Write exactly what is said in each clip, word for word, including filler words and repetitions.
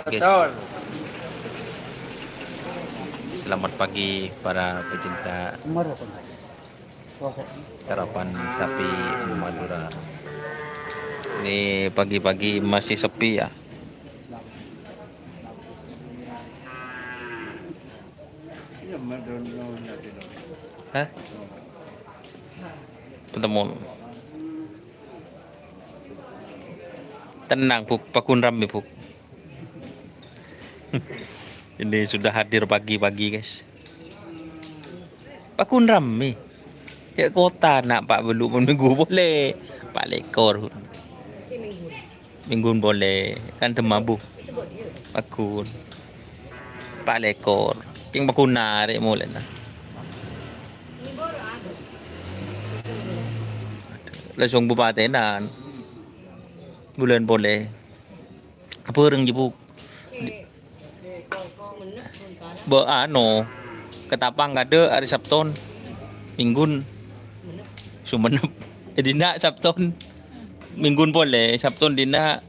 Oke. Selamat pagi para pecinta sarapan sapi Madura. Ini pagi-pagi masih sepi ya. Hah? Ketemu. Tenang, Buk. Pakun rame, Buk. Ini sudah hadir pagi-pagi, guys. Pakun rame. Ya kota nak Pak Belu pon minggu boleh. Pak Lekor. Minggu boleh. Kan temabu. Pakun. Pak Lekor. King pakun narik mulai nah. Langsung bupatenan. Bulan boleh. Apa orang jebuk? Be anu, Ketapang kadhe hari Sabton, Minggun, Sumenep. Eh, dinna' Sabton, Minggun pole, Sabton dinna',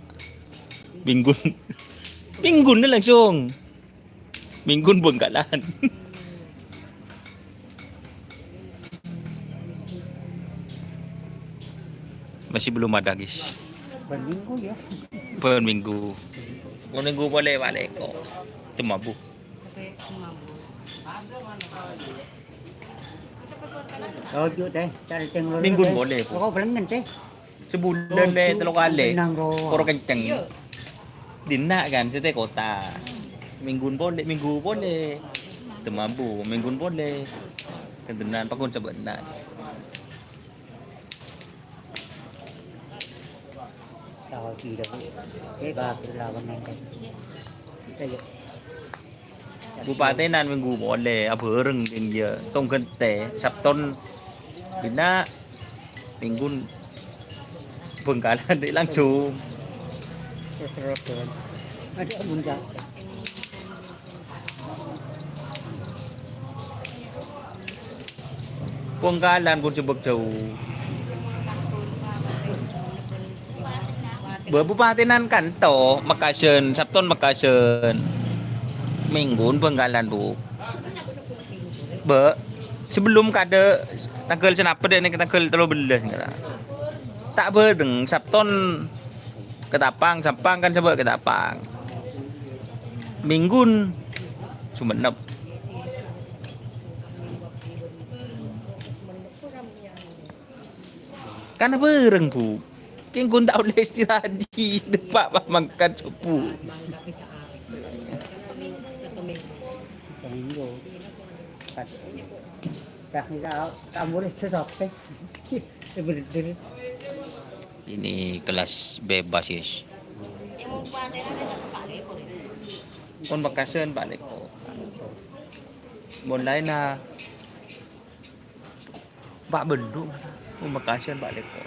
Minggun, Minggun langsung, Minggun Bengkalan. Masih belum ada, guys. Bân Minggu, ya. Bân Minggu. Bân Minggu boleh balik kok. Cuma bu. Ojo, Teh. Cari ceng loro, Minggu Teh. Boleh, Bu. Kok belengen, Teh? Sebulan, Teh, telu kali. Tenang, Ro. Kor kenceng. Dinna' kan, sete kota. Minggun pole, Minggu pole. Temabu, Minggun pole. Kentenan pakon sebenna'. Tahu tidak, Bu? Eh, bagus lawan nanti. Kita yuk. Bupatenan Minggu pole, abareng yen ya. Tong gente, Sabton dinna', Minggun Bengkalan langsung. Terus-terusan. Ada Bengkalan. Bengkalan pon sebab jauh. Bâ, bupatenan kanto, Mekasen, Sabton Mekasen. Minggun Bengkalan, Bu. Bâ, sebelum kadhe tanggal senapa dek ning tanggal tello belas ngara. Tak bareng, Sabton Ketapang, Sampang kan sebâ' Ketapang. Minggun Sumenep. Kan bareng, Bu. Keng gun ta' olle istirahat, Ji. Depa' pamangkat subuh. Seminggu. Kat-, kat-, kat-, kat-, mulai sesape. Bener. Ini kelas bebas, guys. Kon Mekasen balik. Mon lain, nah. Pak Bendu, Pamekasan, Pak Leko.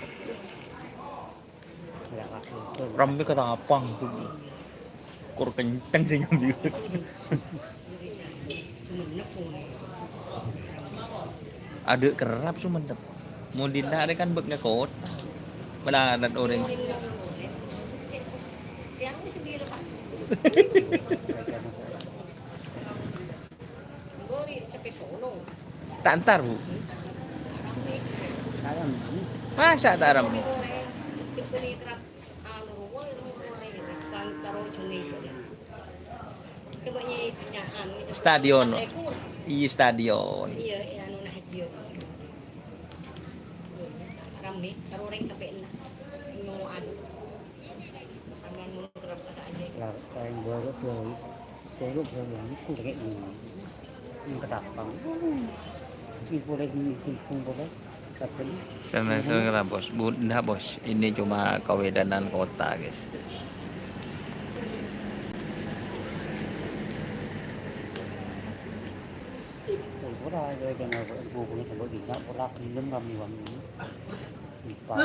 Rame Ketapang tuh. Kur kenceng sih nyambi. Ada kerap Sumenep. Mau dinare kan bek ngekot. Melarat orang. Ta' entar, Bu. Masa' ta' rame? Stadion. Iya, stadion. Iya, iya, anu, nah, haji. Rame, karo orèng sampè' enna'. Nyongo'an. Lah, paling buruk, buruk. Buruk, buruk. Iku kayak ini. Yang ketapang. Iku lagi, iku, iku, iku. Tapi sana, sana, Bos. Bu, enggak, Bos. Ini cuma kawedanan kota, guys. Ora, ya, jangan, bu, bu, bu, bu, bu, ora gelem kami wangi. Lupa.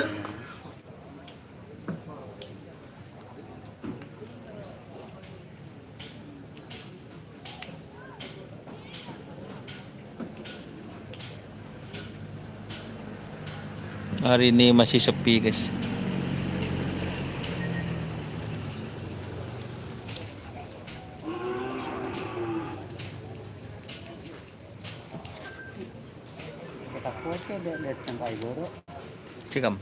Hari ini masih sepi, guys. Kote dek datang kai goro. Cikam.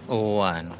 Oh, anu.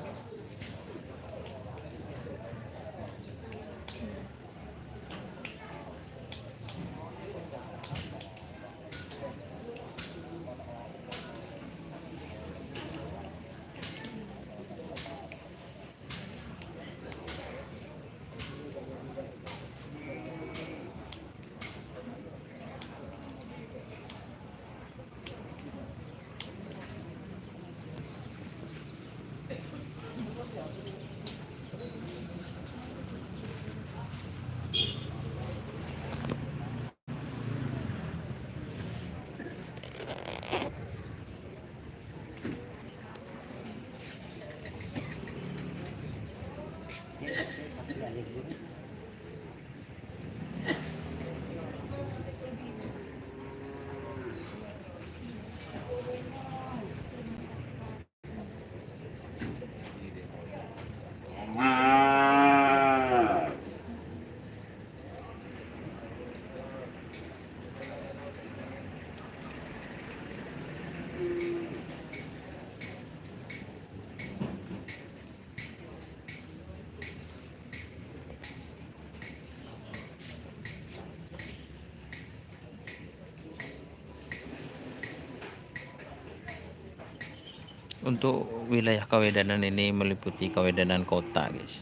Untuk wilayah Kawedanan ini meliputi Kawedanan Kota, guys.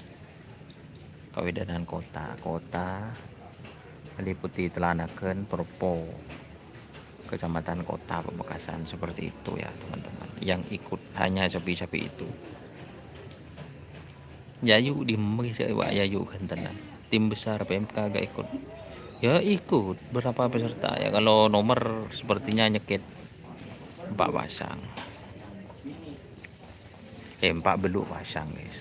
Kawedanan Kota, Kota meliputi Telanagan, Propo, Kecamatan Kota, Pamekasan, seperti itu ya, teman-teman. Yang ikut hanya sapi-sapi itu. Yayu dimma sè Pak Yayu ghântenan. Tim besar P M K gak ikut. Ya ikut, berapa peserta ya? Kalau nomor sepertinya nyekit empat pasang. Eh, empat beluk pasang, guys.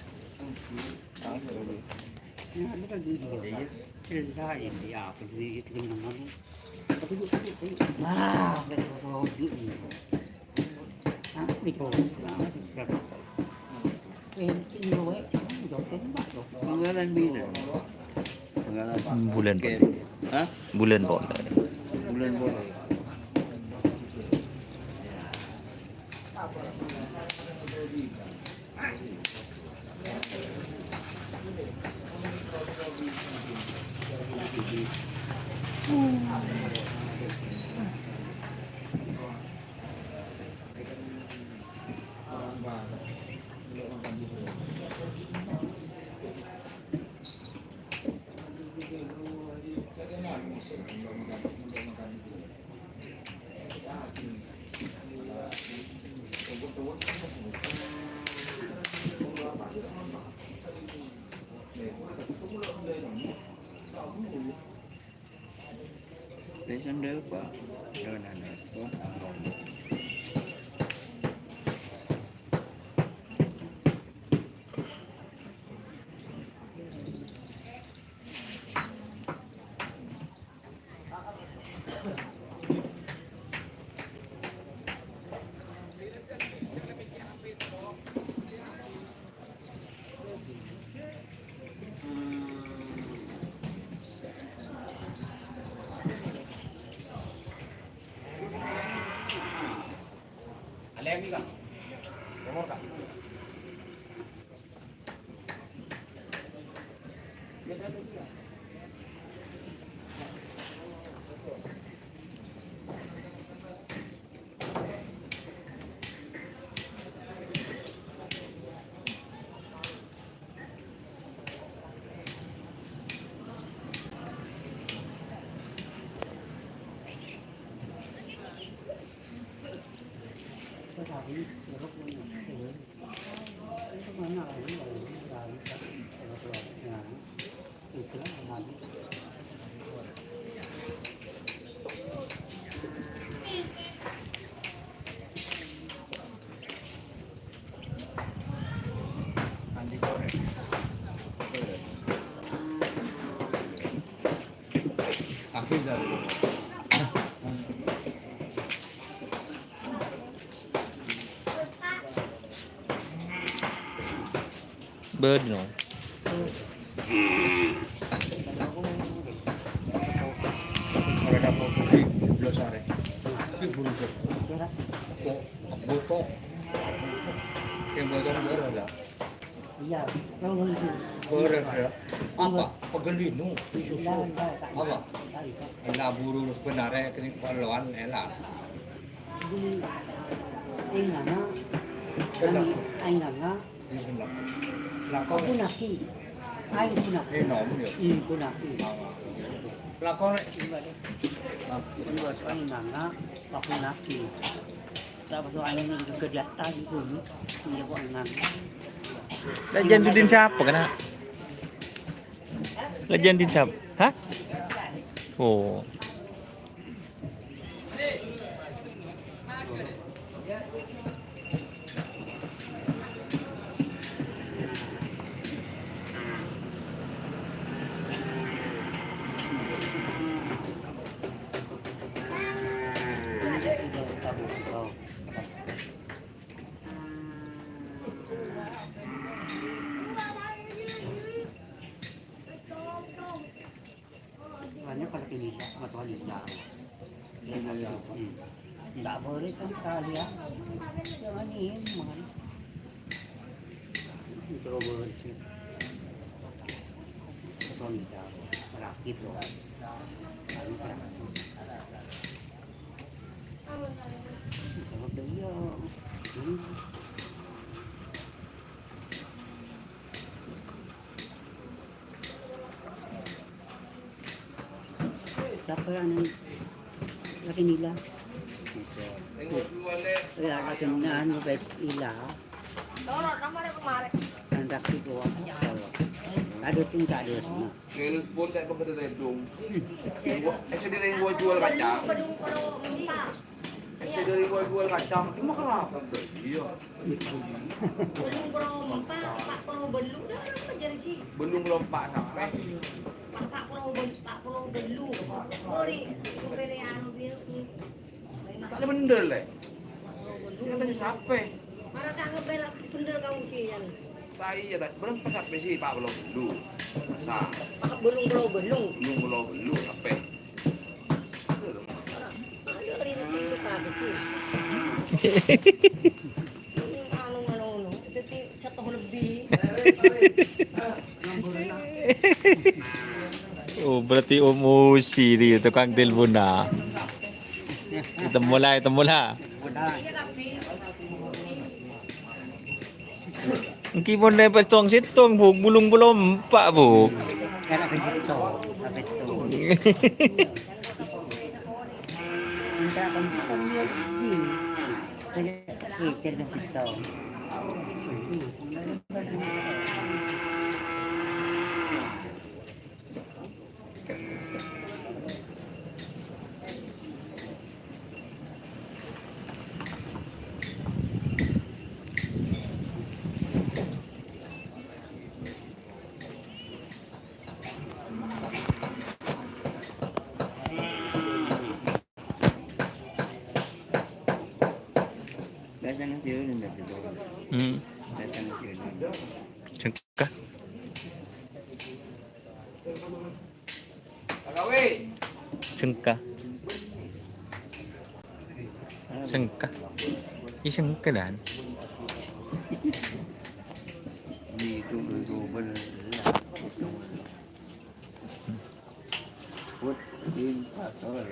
Panggalan bilân? Panggalan Bulan Oke. Pon. Hah? Bulan Pon. Bulan Pon. Pèssèna, Pak. Dâ' nana, Pak. Bâdâ, no. Ora dâpa' putri, belum sore. Tapi burung. Apa? Pegel linu, susu. Apa? Ella buru sebenarnya kena keperluan, ella. Di Enganga. Kenapa? Enganga. Iya, benar. Lakon. Aku naki. Ayo, aku naki. Eh, nom, ya. Hmm, aku naki. Lakon. Iya, deh. Aku naki. Lajân Dudin sapa, kèna? Lajân Dudin sapa? Hah? Oh. Hanya pada Indonesia, pengetahuan Indonesia. Indonesia. Hmm. Ndak boleh kan sekali ya. Jangan ini, makan. Introvert sih. Pengetahuan Indonesia. Rakit loh. Lalu rakit. Kalau dia, hmm. Sapa anu? Laki Nila. Bisa. Ya, laki Nila, anu, baik Ila. Dan laki dua. Ada pun tak ada semua. Nelpon tak pakai tedung. Essa dira yang gua jual kacang. Essa dira yang gua jual kacang. Cuma kenapa? Iya. Bâllung polo empa', empa' polo bâllu', dâ' remma jârèya, Ji? Bâllung polo empa' sampè'. Empa' polo bâl-, empa' polo bâllu'. Sorry, sorry, anu, dia, hmm. Ta' bhendher, Lè'. Empa' polo bâllu'. Sè tanya sapè? Mara ta' ngebela bhendher kamu, Ji, yan. Ta' iyâ, ta'. Bârâmpa sapè, Ji? Empa' polo bâllu'. Masa? Empa' bâllung polo bâllu'. Bâllung polo bâllu', sapè? Oh, berarti Om Usi dia tukang telpon, nah. Temmola, temmola. Ènggi mon nèmpè' sèttong-sèttong, Bu', bâllung polo empa', Bu'. Kan ada sèttong, ada sèttong. Minta bantuan dia di. Saya, eh, cerita sèttong. Biasa nasi uduk, Mbak, itu. Hmm. Biasa nasi uduk. Sengka. Sengka. Sengka. Ih, sengka, Dan. Itu, itu bener. Put in pator.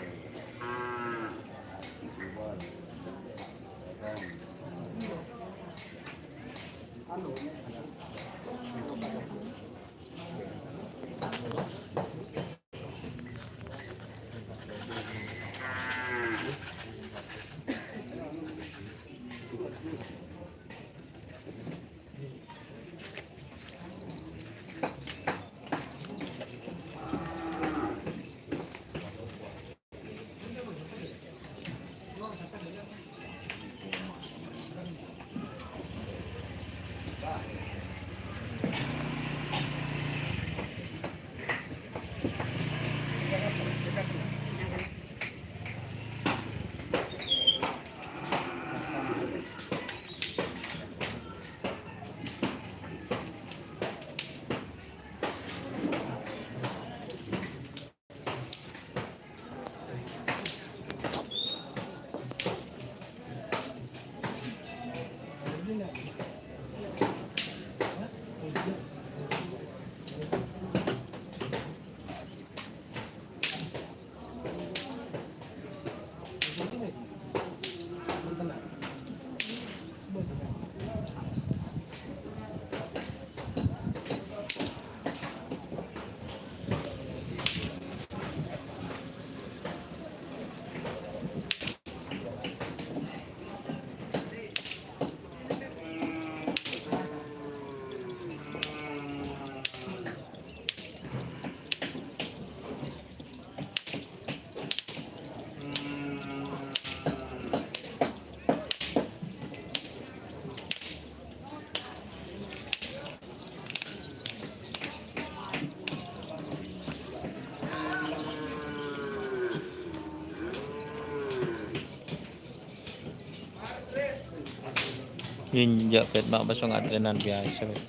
Enjâ', Pèt, ma' bâso' ngantrènan biyasa, Pèt.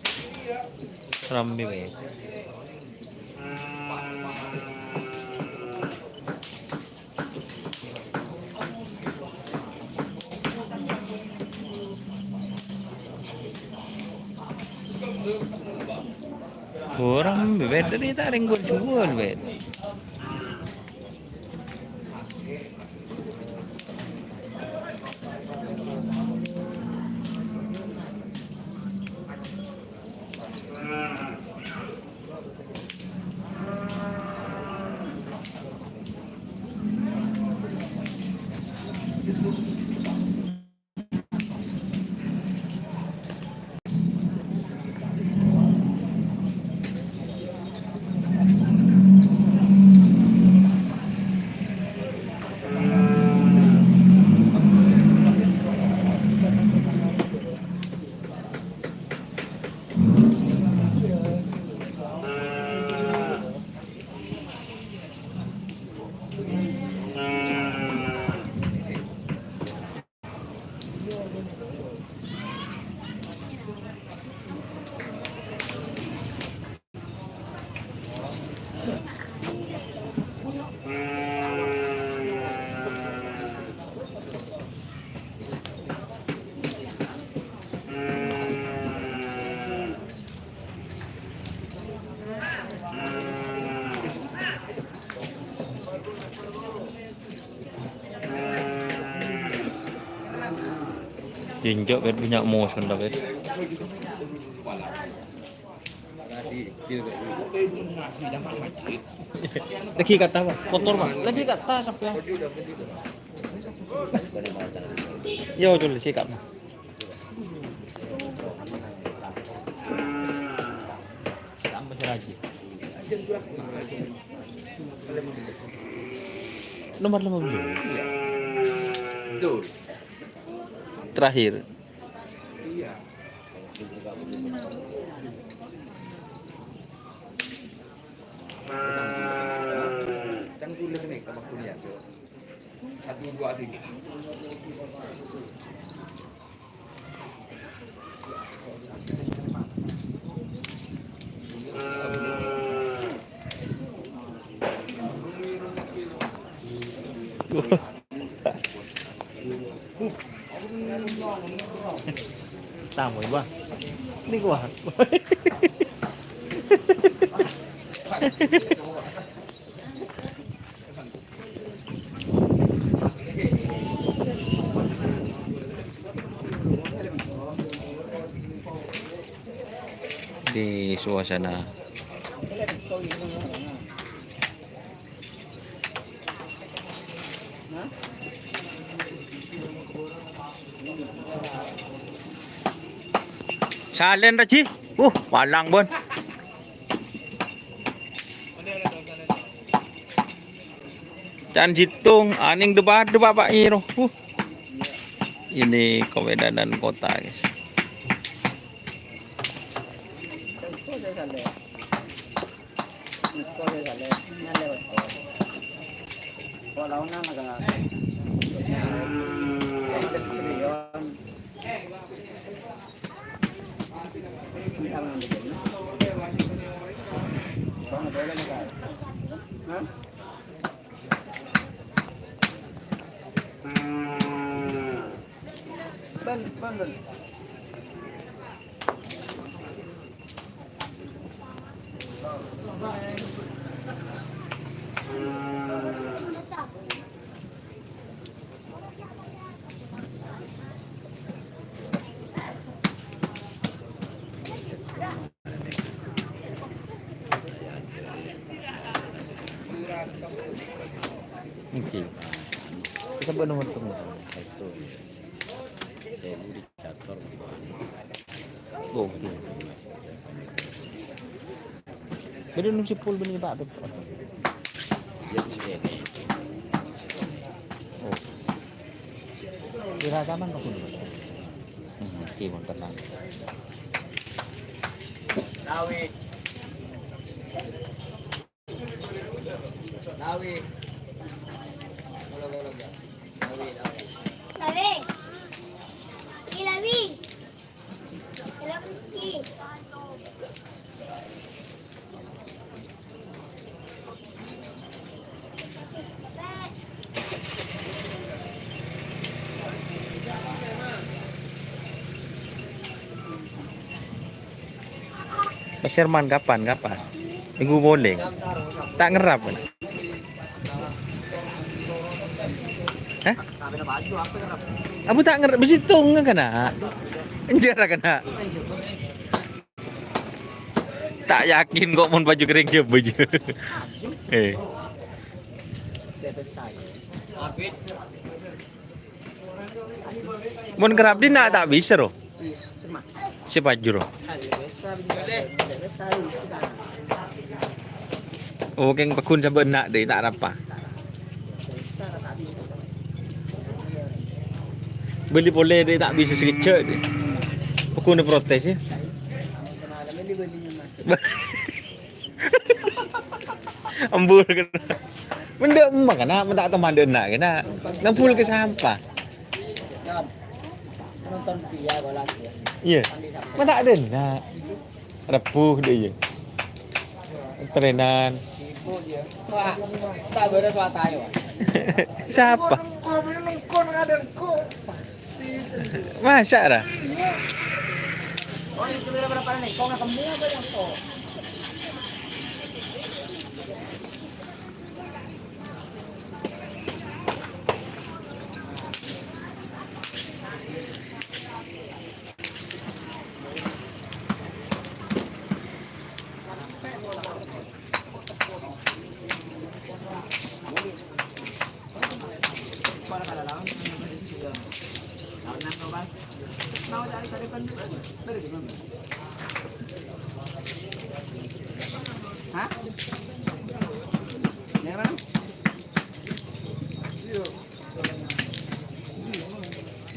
Rammè, Pèt. Orèng, Pèt, tadi ta' rèng juwâl, Pèt. Enjâ', Pèt, bânnya' moso, Pèt. Lagi kata apa? Kotor, Pak. Lagi kata sampai. Yo, dulu sikat, Pak. Tambah lagi. Nomor lima belas. Terakhir. Kan tulis nih, sama kuliah. Satu, dua, tiga. Tamoy, Bang. Ini kuat. Di suasana. Salen, Raji. Uh, palang, Bon. Can Jitung, aning debak-debak, Pak Iro. Uh. Ini kemewahan kota, guys. Oke. Kita buat nomor tunggu. Itu. Saya budi catur. Oke. Bâdâ nu sè pol bânnè, Pak, beto'. Oh. Kira kapan, Pak, kudu? Hmm, oke, mon tenang. Lawi. Lawi. Lawi, lawi. Lawi. Ih, lawi. Mas Herman, kapan, kapan? Minggu polè. Ta' ngerrap, kan? Hah? Abu ta' ngerrap, bisi tongnga kana'. Enjârâ kana'. Ta' yakin kok mon baju kering jâ bâjâ. Eh. Mon kerrap dinna' ta' bisa, ro. Sè paju, ro. Oh, kèng pagghun sabâ' enna', dhi, ta' rapa. Bâli polè, dhi, ta' bisa sakejjhâ', dhi. Pagghun protes, yâ. Embur kèna. Mendem mah kèna, menta' teman dena kèna. Nempul ke sampah. Nonton setia, golan setia. Iya. Menta' dena. Rebu deh, iya. Trenan. Sibuk dia. Wah, tak beres watai, wah. Siapa? Masa, ra?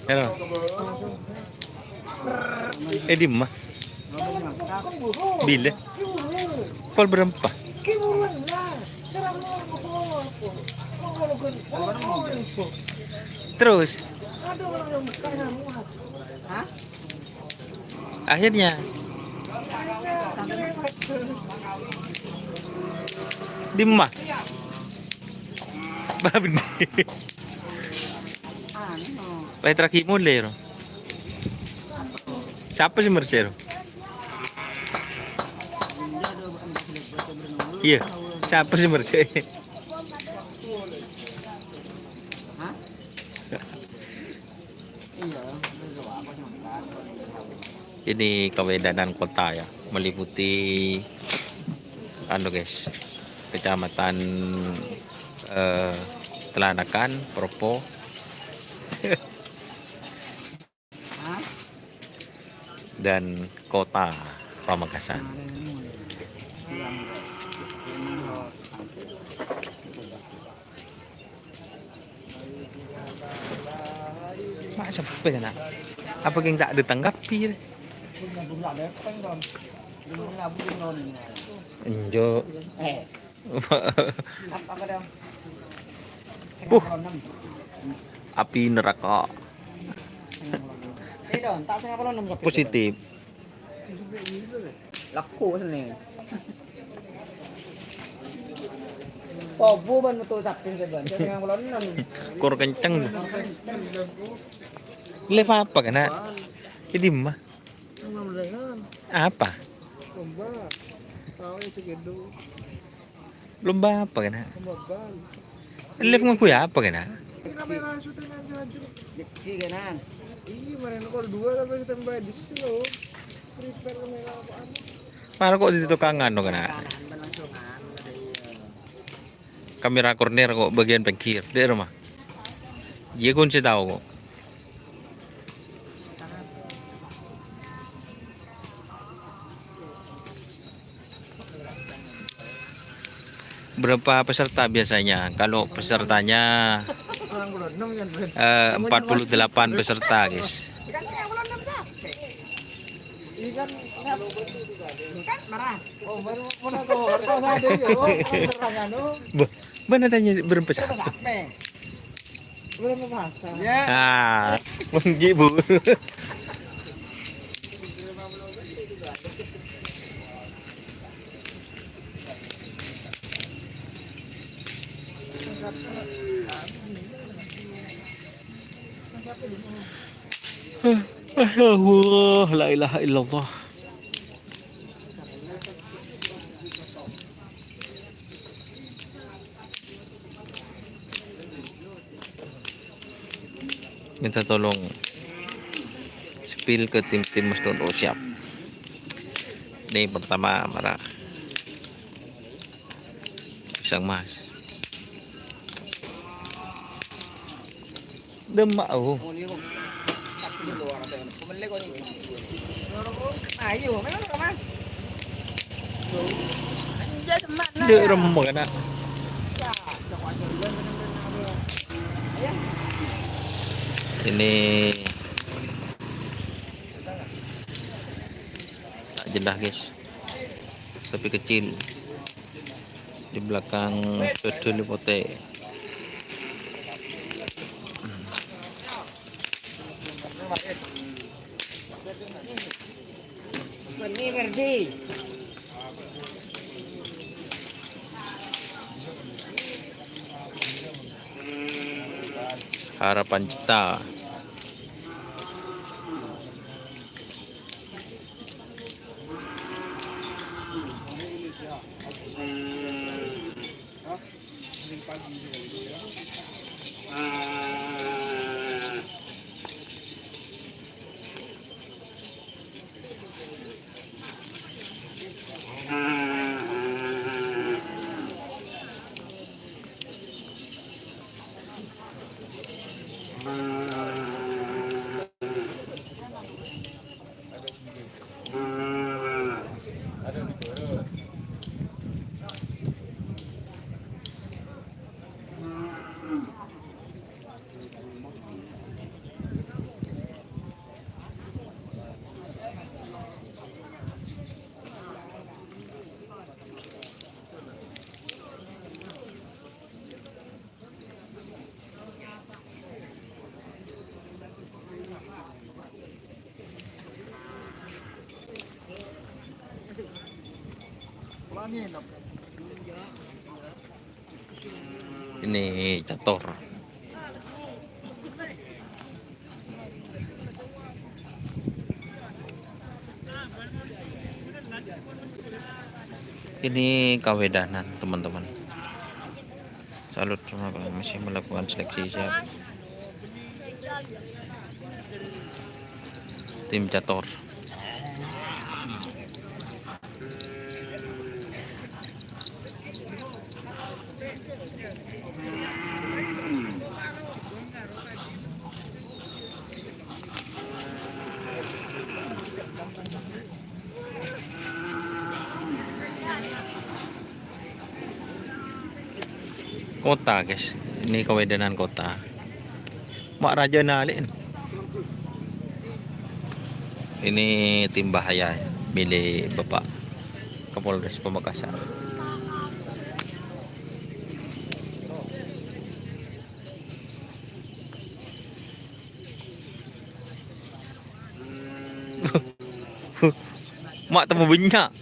Halo. Eh, dimma? Bilâ? Pokol berempat. Terus? Akhirnya. Dimma? Bah, bener. Anu. Pas terakhir mulai, ro. Siapa sih merse, ro? Iya, siapa sih merse? Hah? Iya, ini kawedanan kota ya, meliputi, anu, guys, kecamatan, eh, Telanakan, Propo, dan kota Pamekasan. Mak sepi, nak. Apa yang tak ada tanggapi? Enjo. Puh. Api neraka. Positif. Laku sini. Tobu ban metu sapin seban. Kur kenceng. Live apa kèna? Ini mah. Apa? Lomba. Tahu ya segitu. Lomba apa kèna? Lomba bal. Live nganggo apa kèna? Ini kamera syuting aja, aja. Jeki kèna. Iya, kemarin kol dua tapi ditambah di sini loh. Prepare kamera apaan? Malah kok di tukang anu kèna? Kamera korner kok bagian pinggir, dek rumah. Iya, kunci tahu kok. Berapa peserta biasanya? Kalau pesertanya, eh, empat puluh delapan peserta, guys. Beh, mana tanya berapa peserta? Belum puasa. Ya. Ah, menghibur. Astagfirullah, la ilaha illallah. Minta tolong spill ke tim-tim, Mas Don. Oh, siap. Ini pertama, mara. Pisang, Mas. Demak, oh. Ayo, memang, Mas. Dia remuk, anak. Ini tak jelas, guys. Sapi kecil. Di belakang kedelai putih. Harapan Cipta. Ini cator. Ini kawedanan, teman-teman. Salut sama Abang, masih melakukan seleksi, siap. Tim cator. Kota, guys. Ini kawedanan kota. Ma' rajâna alè'. Ini tim bahaya, milik Bapak Kapolres Pamekasan. Ma' temmo bânnya'.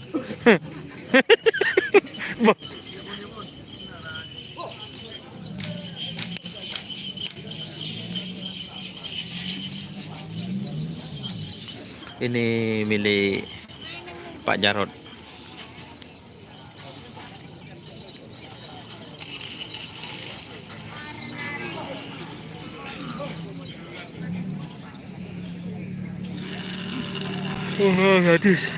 Ini milik Pak Jarot. Oh, gadis.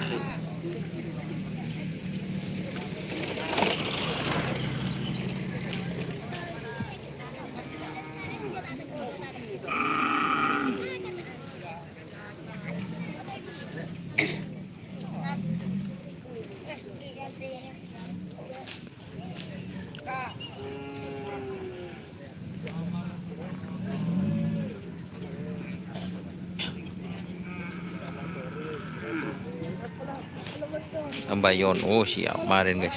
Tambayon, oh, siap, marin, guys.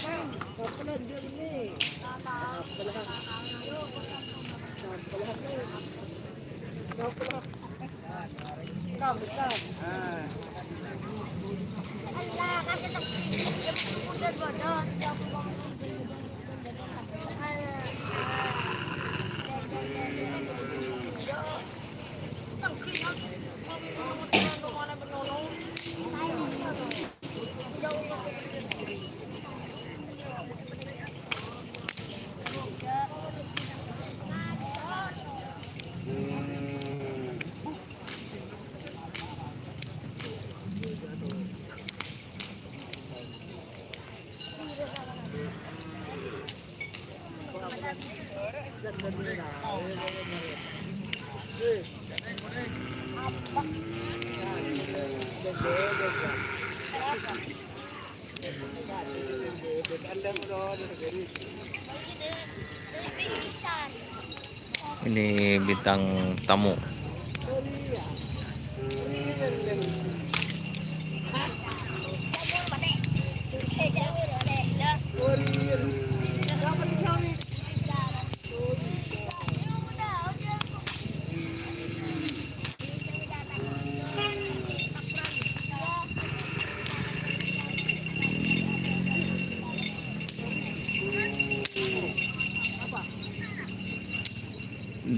Ini bintang tamu.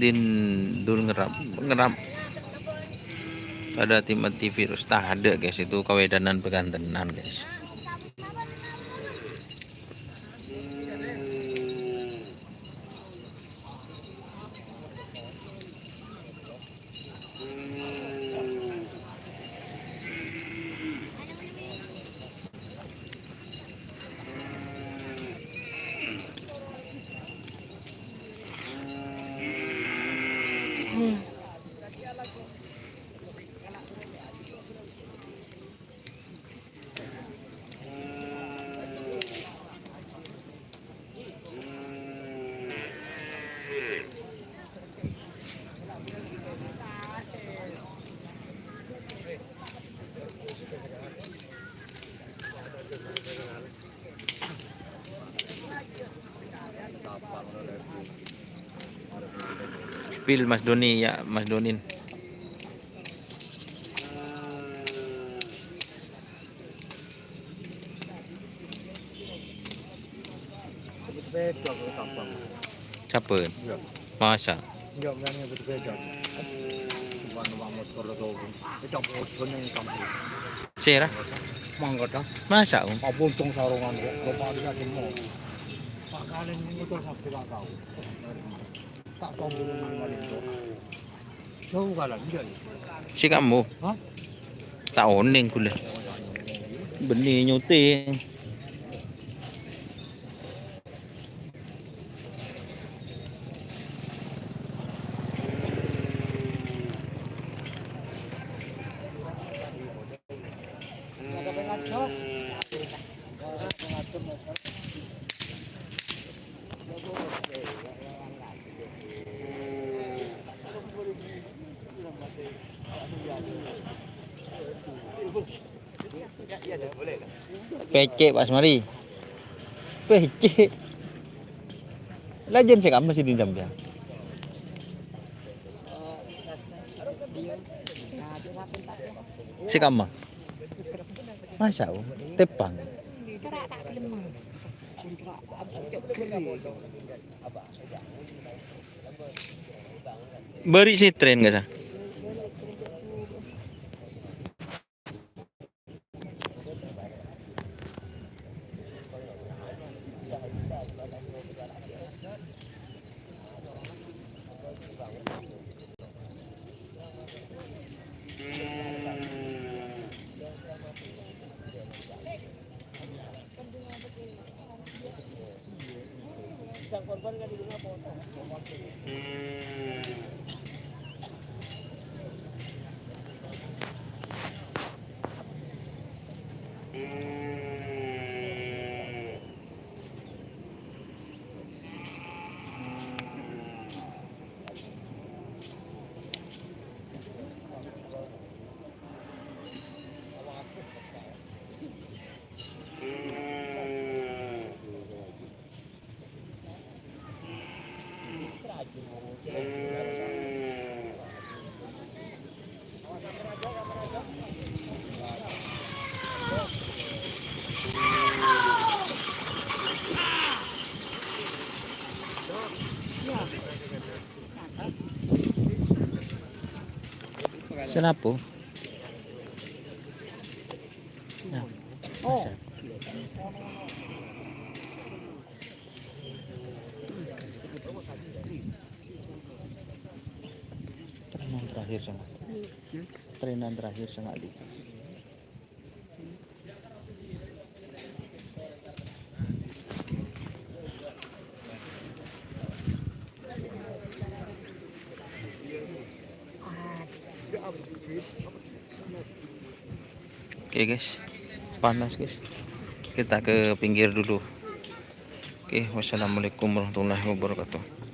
Din Dul ngerap, ngerap. Ada tim antivirus, tadâ', guys, itu kawedanan pagantènan, guys. Spill Mas Doni, ya, Mas Donin. Sepeda kok gampang. Sampèyan? Iyâ. Masa'? Iyâ, mènangè sepeda. Cuma numpak motor to. Kita motor ning kampung. Sera? Mangga ta? Masa', Om? Apa untung sarungan kok. Bapak ada demo. Pak Kalen ini motor sampai tak tahu. Tak tahu belum kemarin kok. Jauh kalan, iyâ. Si kamu? Hah? Ta' onèng ghulâ. Bânnè nyotèng. Pècè' pas marè. Pècè'. Lajân sè kamma sè dendam, ya? Sè kamma? Masa', Om? Tepang. Bâri' sè tren, kasa. Sè napa? Nah, masa'. Trainan terakhir sama. Trainan terakhir sama Ali. Oke, guys, panas, guys. Kita ke pinggir dulu. Oke, wassalamualaikum warahmatullahi wabarakatuh.